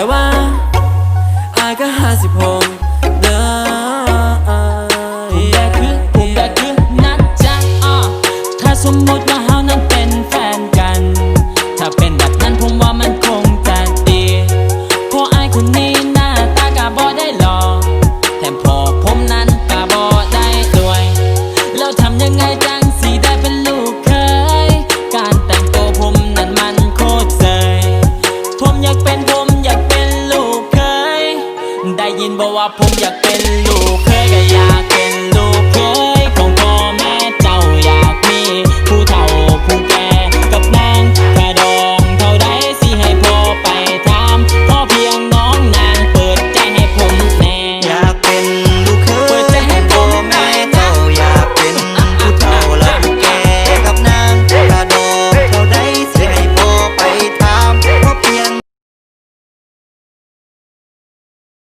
ແຕ່ວ່າອ້າຍກໍຫ້າສິບຫົກເດີ. ຜູ້ໃດຄື ຜູ້ໃດຄື ນະຈ໊ະ ອາ ຖ້າສົມມຸດວ່າເຮົານັ້ນເປັນແຟນກັນ ຖ້າເປັນແບບນັ້ນ ຜົມວ່າມັນຄົງຈະດີ ເພາະອ້າຍຄົນນີ້ໜ້າຕາກໍບໍ່ໄດ້ຫຼໍ່ ແຖມຜົມນັ້ນກໍບໍ່ໄດ້ລວຍ ແລ້ວທຳຍັງໄງຈັ່ງຊິໄດ້ເປັນລູກເຂີຍ ການແຕ່ງໂຕຜົມນັ້ນມັນໂຄດເຊີຍ ຜົມຢາກເປັນ ຜົມຢາກເປັນລູກເຂີຍ ໄດ້ຍິນບໍ່ວ່າຜົມຢາກເປັນ